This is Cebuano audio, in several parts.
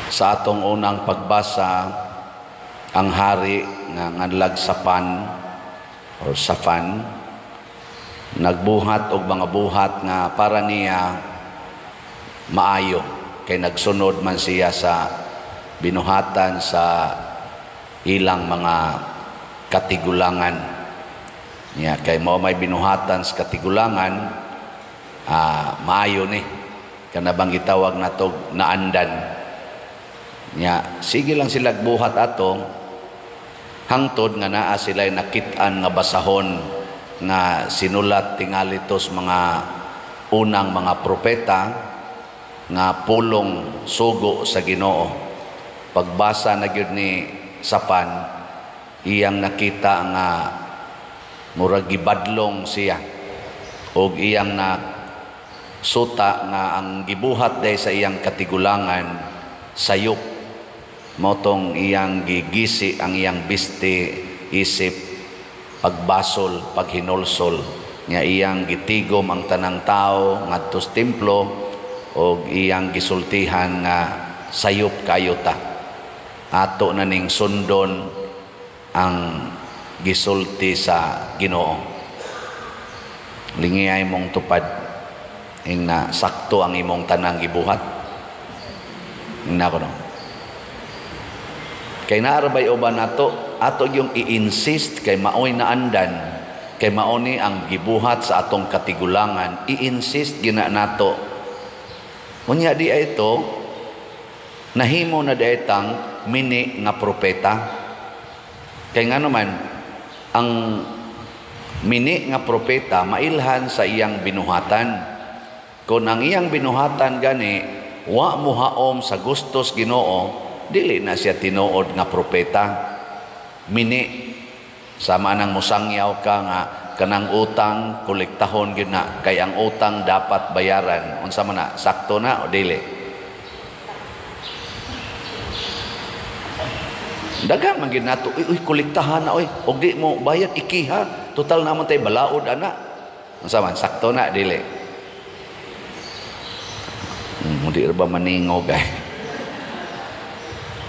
Sa atong unang pagbasa, ang hari nga nganlag Sapan or Safan nagbuhat og mga buhat nga para niya maayo kay nagsunod man siya sa binuhatan sa ilang mga katigulangan niya, kay mao may binuhatan sa katigulangan, maayo ni kana bang gitawag nato naandan niya. Sige lang sila buhat ato hangtod nga naa sila nakit-an nga basahon nga sinulat tingali tos mga unang mga propeta nga pulong sugo sa Ginoo. Pagbasa na gyud ni Sapan, iyang nakita nga murag gibadlong siya og iyang na suta nga ang gibuhat day sa iyang katigulangan sayop. Mao tong iyang gigisi ang iyang biste isip pagbasol, paghinulsol nga iyang gitigom ang tanang tao ngadto sa templo og iyang gisultihan nga sayop kayo ta, ato na ning sundon ang gisulti sa Ginoo. Lingiyay mong tupad ing na sakto ang imong tanang gibuhat. Ingna ko, no? Kay naarabay uban nato, ato yung i-insist kay maoy naandan, kay mao ni ang gibuhat sa atong katigulangan, i-insist gina nato. Unya di ay ito, nahimo na di tang mini nga propeta. Kay nga naman, ang mini nga propeta mailhan sa iyang binuhatan. Kung ang iyang binuhatan gani, wa muhaom sa gustos Ginoo, dili na siya tinuod nga propeta. Mini sama nang musangyaw ka nga kanang utang kolektahon gyud na kay ang utang dapat bayaran. Unsa man na, sakto na o dili? Daghan man gyud nato, uy, uy, kolektahan na oy, og di mo bayad ikiha, total naman tay balaod ana. Unsa man, sakto na dili? Di ba maningog ay?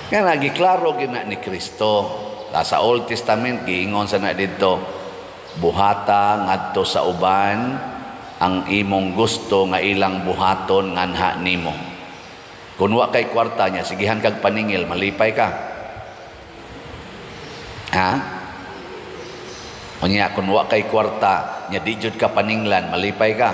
Nga nagiklaro gyud na ni Kristo. Sa Old Testament giingon sa na didto, buhata ngadto sa uban ang imong gusto nga ilang buhaton nganha nimo. Kun wa kay kwarta niya, sigihan kag paningil, malipay ka. Ha? Unya kun wa kay kwarta nya di jud ka paninglan, malipay ka.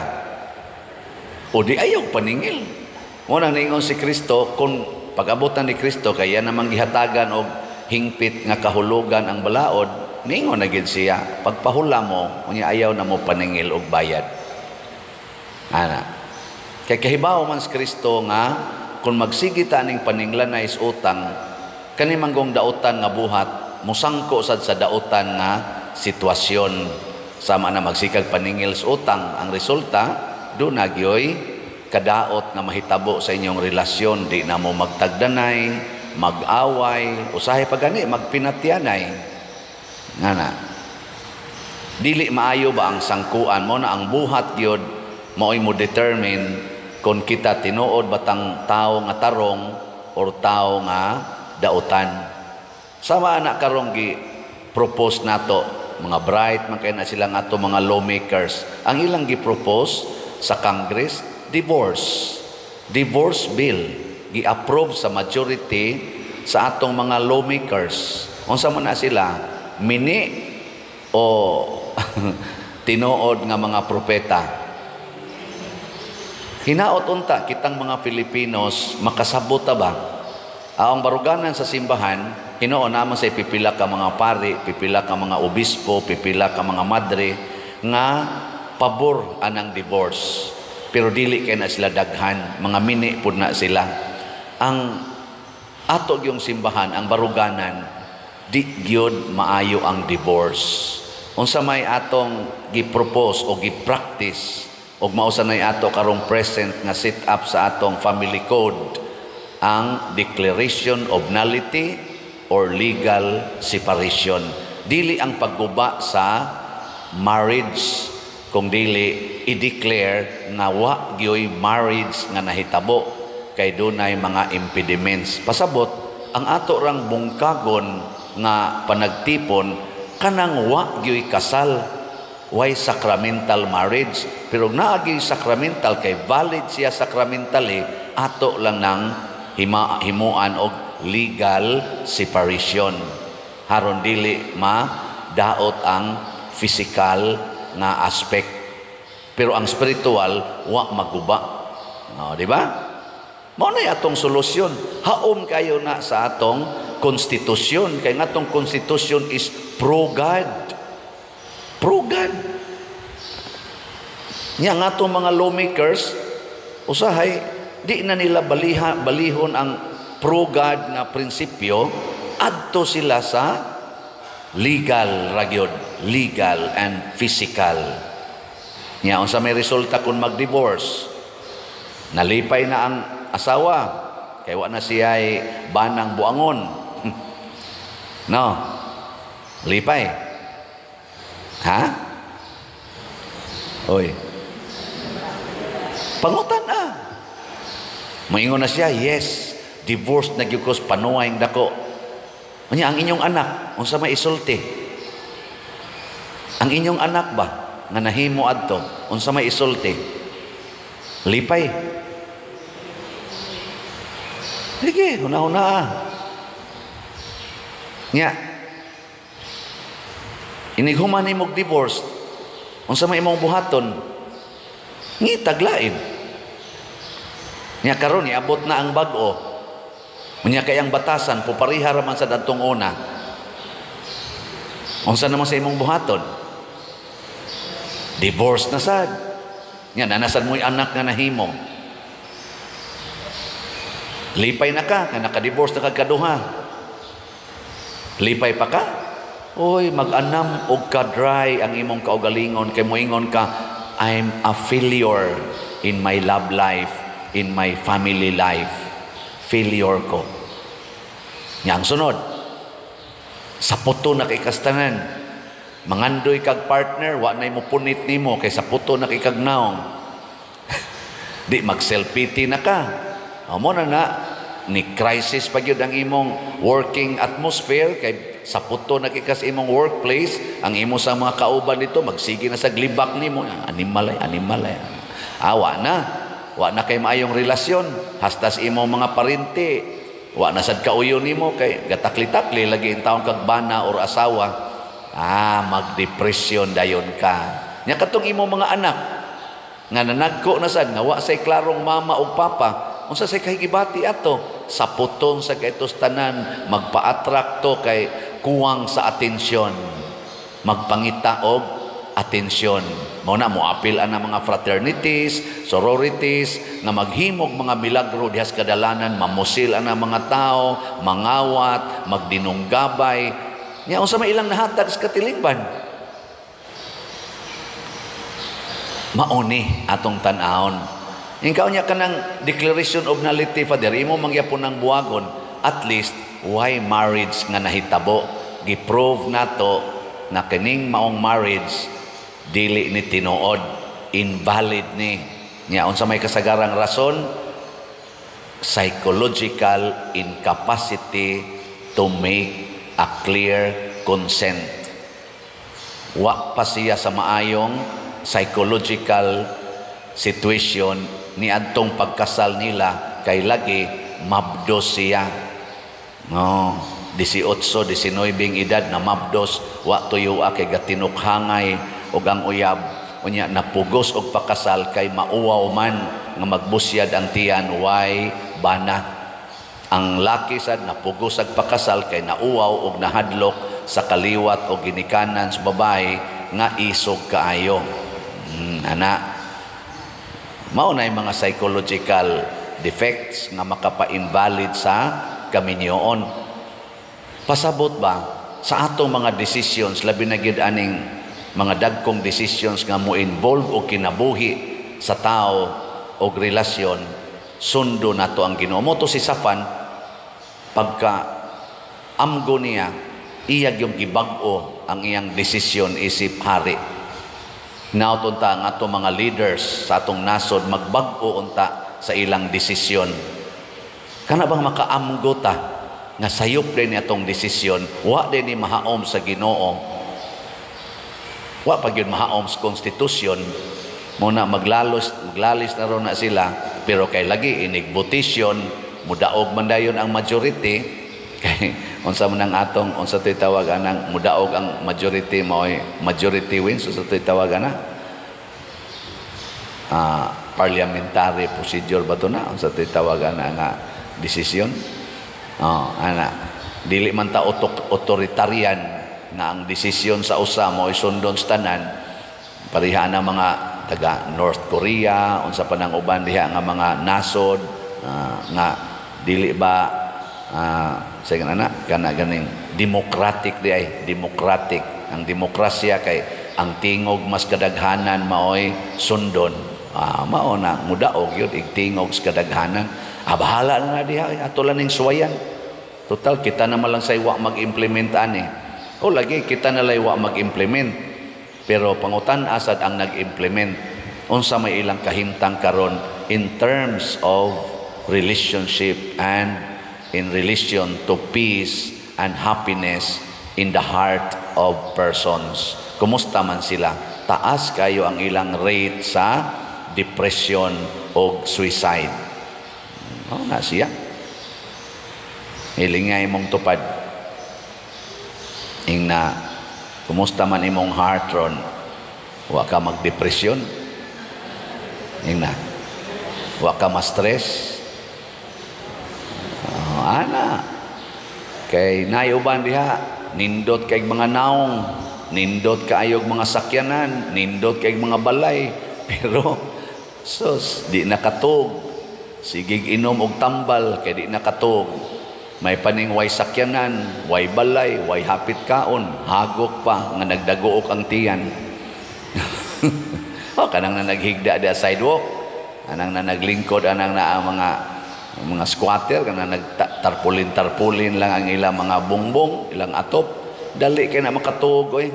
O di ayaw paningil. Mo nang niingon si Kristo, kung pag-abutan ni Kristo kay iya namang gihatagan og hingpit nga kahulugan ang balaod, niingon na gid siya, pagpahula mo, unya ayaw na mo paningil og bayad. Ana. Kay kahibaw man si Kristo nga kung magsige ta ning paninglanay sa utang, kani manggong dautan nga buhat musangko sad sa dautan nga sitwasyon. Sama na magsikag paningil sa utang, ang resulta do na gyoy kadaot nga mahitabo sa inyong relasyon, di na mo magtagdanay, mag-away, usahay pa gani magpinatyanay. Nga na dili maayo ba ang sangkuan mo na ang buhat gyud maoy mo determine kung kita tinuod batang tao nga tarong or tao nga dautan. Sama na karong gi propose nato, mga bright man kay na sila nga ato mga lawmakers. Ang ilang gi-propose sa Congress, divorce. Divorce bill gi-approve sa majority sa atong mga lawmakers. Unsa man na sila, mini o tinuod nga mga propeta? Hinaot unta kitang mga Filipinos makasabot ta ba? Ang baruganan sa simbahan, hinuon naman sa pipila ka mga pari, pipila ka mga obispo, pipila ka mga madre nga pabor anang divorce. Pero dili kay na sila daghan, mga mini pud na sila. Ang ato gyung simbahan, ang baruganan, di gyud maayo ang divorce. Unsa may atong gi-propose o gi-practice og mao sa nay ato karong present nga set up sa atong family code, ang declaration of nullity or legal separation. Dili ang pagguba sa marriage, kung dili i-declare nga wa gyoy marriage nga nahitabo. kay dunay mga impediments. Pasabot, ang ato rang bungkagon nga panagtipon kanang wa gyoy kasal, way sacramental marriage. Pero naagi sacramental kay valid siya sacramentally, ato lang nang himuan og legal separation haron dili ma daot ang physical nga aspect, pero ang spiritual wa maguba, no, di ba? Mao na atong solusyon. Haom kayo na sa atong konstitusyon kay nga atong konstitusyon is pro God, pro God. Nya nga atong mga lawmakers usahay di na nila balihon ang pro God nga prinsipyo, adto sila sa legal ra gyud, legal and physical. Nya unsa may resulta kung mag-divorce? Nalipay na ang asawa kay wa na siya banang buangon, no? Lipay ha? Oy, pangutan ah. Moingon na siya, "Yes, divorce na gyud ko, panuway dako." Unya ang inyong anak, unsa may isulti? Ang inyong anak ba nga nahimo adto, unsa may isulti? Lipay? Sige, huna-huna ah. Nya, inighuman nimog divorce, unsa may imong buhaton? Ngitag lain. Nya karon iabot na ang bag-o. Unya kay ang batasan pupariha ra man sa dadtong una. Unsa naman sa imong buhaton? Divorce na sad. Nya nanasan mo'y anak nga nahimo. Lipay na ka nga naka-divorce na kag kaduha. Lipay pa ka? Oy, mag-anam og ka-dry ang imong kaugalingon kay moingon ka, "I'm a failure in my love life, in my family life. Failure ko." Nya ang sunod, sa puto na kay kastanan. Mangandoy kag partner, wa nay mo punit nimo kay sa puto na kay kag naong. Di mag self-pity na ka. Amo na na ni crisis pa gyud ang imong working atmosphere kay sa puto na kay kas imong workplace, ang imo sa mga kauban dito magsige na sa glibak nimo, "Animal ay, animal ay." Awa na. Wa na kay maayong relasyon hasta sa imong mga parente. Wa na sad kauyo nimo kay gatakli-takli lagi in taon kag bana or asawa. Ah, magdepresyon dayon ka. Nya katong imong mga anak nga nanagko na sad nga wa say klarong mama o papa, unsa say kahigibati ato? Sa puton sa kaitos tanan, magpa-attract to kay kuwang sa atensyon. Magpangita og atensyon. Mao na moapil ana mga fraternities, sororities nga maghimog mga milagro dihas kadalanan, mamusil ana mga tao, mangawat, magdinunggabay. Nya unsa may ilang nahatag sa katilingban? Mauni atong tan-awon. Ikaw niya kanang declaration of nullity, Father, imo mangyapon ng buwagon, at least why marriage nga nahitabo? Giprove nato na kining maong marriage dili ni tinuod, invalid ni. Nya unsa may kasagarang rason? Psychological incapacity to make a clear consent. Wa pa siya sa maayong psychological situation ni adtong pagkasal nila kay lagi mabdos siya. No, 18, 19 edad na mabdos, wa tuyo kay gatinukhangay og ang uyab. Unya napugos og pakasal kay mauwaw man nga magbusyad ang tiyan, way bana. Ang laki sad napugos ag pakasal kay nauwaw og nahadlok sa kaliwat o ginikanan sa babae nga isog kaayo. Ana. Mao na mga psychological defects nga makapa-invalid sa kaminyoon. Pasabot ba sa atong mga decisions, labi na gyud aning mga dagkong decisions nga mo involve og kinabuhi sa tao og relasyon, sundo nato ang Ginoo. Mo to si Safan, pagka amgo niya, iyag yung gibag-o ang iyang desisyon isip hari. Naot unta ang ato mga leaders sa atong nasod magbag-o unta sa ilang desisyon. Kana bang makaamgo ta nga sayop din atong desisyon, wa din ni mahaom sa Ginoo. Wa pa gyud mahaom sa konstitusyon. Muna maglalos, maglalis na ron na sila, pero kay lagi inig votation, mudaog man dayon ang majority. Kay unsa man ang atong, unsa to'y tawag anang mudaog ang majority, mao'y majority wins? Unsa to'y tawag ana? Parliamentary procedure ba to na? Unsa to'y tawag ana nga desisyon? Oh, ana, dili man ta authoritarian nga ang desisyon sa usa mo'y sundon sa tanan, pareha na mga taga North Korea, unsa pa nang uban diha nga mga nasod, nga dili ba, sige na, kana ganing democratic di ay democratic. Ang demokrasya kay ang tingog mas kadaghanan maoy sundon. Mao na mudaog yun ig tingog sa kadaghanan. Bahala na na diha, ato lang ning suwayan, total kita na man lang say wa mag-implement ani. O lagi, kita na lay wa mag-implement, pero pangutan asad ang nag-implement, unsa may ilang kahimtang karon in terms of relationship and in relation to peace and happiness in the heart of persons? Kumusta man sila? Taas kayo ang ilang rate sa depression o suicide. Oh, na siya. Hilingay imong tupad. Ing na, kumusta man imong heart ron? Wa ka magdepresyon? Ing na, wa ka ma-stress? Oh, ana. Kay nayuban diha, nindot kay mga naong, nindot kaayog mga sakyanan, nindot kay mga balay, pero sus, di nakatug. Sigig inom og tambal kay di nakatug. May paning way sakyanan, way balay, way hapit kaon, hagok pa nga nagdaguok ang tiyan. Oh, kanang na naghigda di sidewalk, anang na naglingkod, anang na ang mga squatter, kanang nagtarpulin-tarpulin lang ang ilang mga bongbong, ilang atop, dali kay na makatuog oy.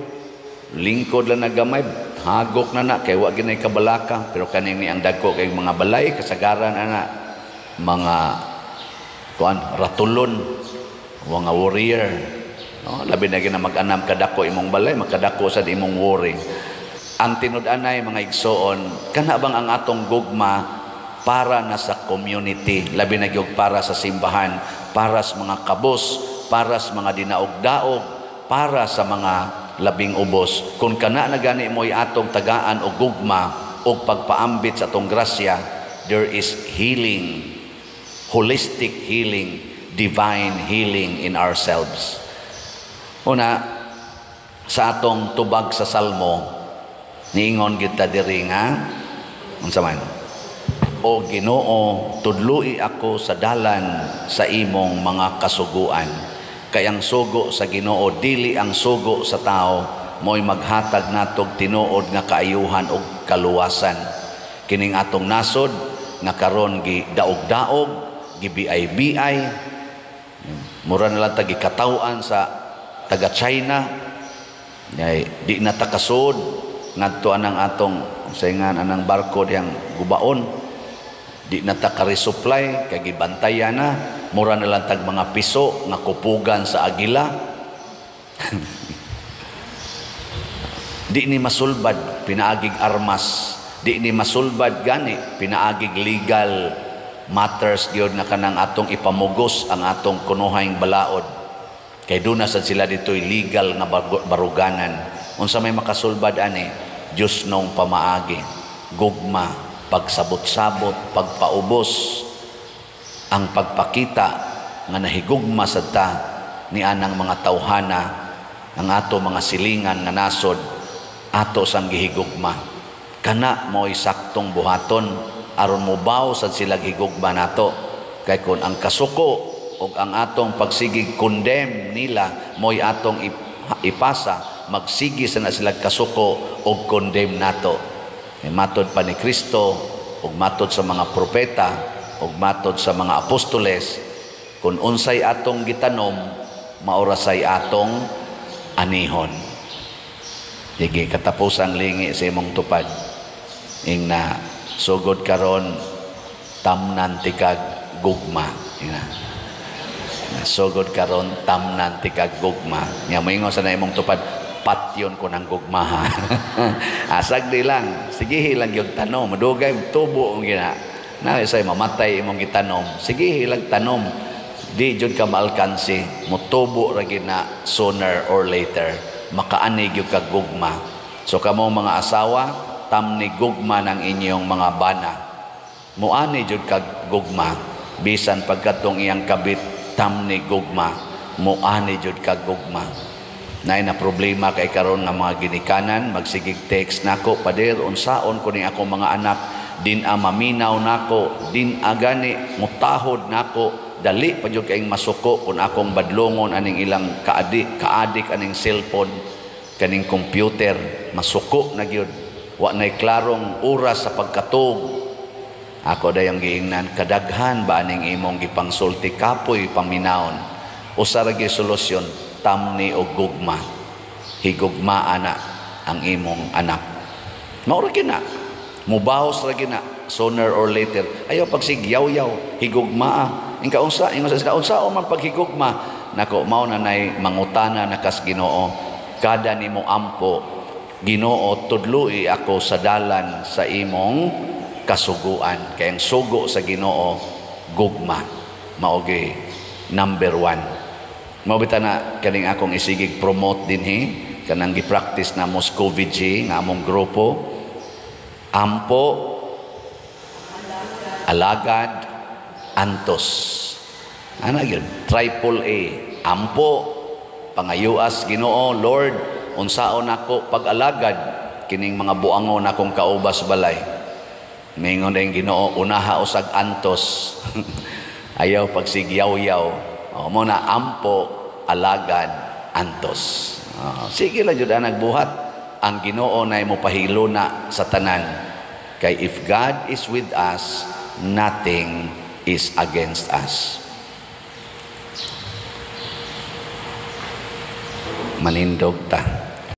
Lingkod lang na gamay, hagok na na kay wa ginay kabalaka, pero kaning ni ang dagko kay mga balay kasagaran ana mga kuan, ratulon, mga warrior. No, labi na gina mag-anam kadako imong balay, makadako sad imong worry. Ang tinud-anay, mga igsoon, kana bang ang atong gugma para na sa community, labi na gyud para sa simbahan, para sa mga kabos, para sa mga dinaog-daog, para sa mga labing ubos? Kung kana na gani mo'y atong tagaan og gugma og pagpaambit sa atong grasya, there is healing, holistic healing, divine healing in ourselves. Una, sa atong tubag sa Salmo, niingon kita diri nga unsa man? "O Ginoo, tudloi ako sa dalan sa imong mga kasuguan." Kay ang sugo sa Ginoo dili ang sugo sa tao, mo'y maghatag natog tinuod nga kaayuhan ug kaluwasan. Kining atong nasod nga karon gi daog-daog, gi BI-BI, mura na lang tagi kataw-an sa taga China, ay di na ta kasud ngadto anang atong sayngan anang barko diyang gubaon, di na ta ka-resupply kay gibantayan na, mura na lang tag mga piso nga kupugan sa agila. Di ni masulbad pinaagig armas, di ni masulbad gani pinaagig legal matters gyud nga kanang atong ipamugos ang atong kunuhayng balaod, kay duna sad sila dito'y legal nga baruganan. Unsa may makasulbad ani? Diyos nong pamaagi, gugma, pagsabot-sabot, pagpaubos, ang pagpakita nga nahigugma sad ta ni anang mga tawhana, ang ato mga silingan nga nasod, ato sang gihigugma. Kana mo'y saktong buhaton aron mobaw sad sila higugma nato. Kay kun ang kasuko og ang atong pagsigig condemn nila mo'y atong ipasa, magsigi sa na sila kasuko og condemn nato. Kay matod pa ni Kristo og matod sa mga propeta og matod sa mga apostoles, kung unsay atong gitanom, maurasay atong anihon. Sige, katapusang lingi sa imong tupad. Ing na sugod karon, tamnan tikag gugma. Ina. Sugod karon tamnan ti kag gugma. Nya moingon sa na imong tupad, patyon ko ng gugma ha. Asag di lang, sige lang yung tanom, madugay tubo ang gina. Na say mamatay imong gitanom, sige lang tanom. Di jud ka maalkansi, motubo ra gyud na sooner or later. Makaani gyud ka gugma. So kamo mga asawa, tamni gugma ng inyong mga bana. Muani jud kag gugma, bisan pagkatong iyang kabit tamni gugma, muani jud kag gugma. Nay na problema kay karon nga mga ginikanan magsigig text nako, "Pader, unsaon ko ni akong mga anak, din a maminaw nako, din a gani mutahod nako, dali pa jud kaayong masuko kung akong badlongon aning ilang kaadik kaadik aning cellphone, kaning computer, masuko na gyud, wa nay klarong oras sa pagkatug." Ako dayong giingnan, "Kadaghan ba aning imong gipangsulti, kapoy paminawon. Usa ra gyud solusyon, tamni og gugma, higugma ana ang imong anak." Mao ra gyud na, mubahos ra gyud na sooner or later. Ayaw pagsigyaw-yaw, higugmaa. Ing kaunsa, ingon sa kaunsa o man paghigugma nako, mao na nay mangutana na kas Ginoo. Kada nimo ampo, "Ginoo, tudloi ako sa dalan sa imong kasuguan." Kay ang sugo sa Ginoo, gugma, mao gyud number one. Mao bitaw na kaning akong isigig promote dinhi, kanang gi-practice na mo sa COVID-G nga among grupo: ampo, alagad, antos. Ana yun, triple A. Ampo, pangayuas Ginoo, "Lord, unsaon nako pag-alagad kining mga buangon akong kaubas balay?" Mingon din Ginoo, "Unaha usag antos. Ayaw pagsigyaw-yaw." O, mo na ampo, alagad, antos. O, sige lang jud ang nagbuhat. Ang Ginoo na mo pahiluna sa tanan. Kay if God is with us, nothing is against us. Manindog ta.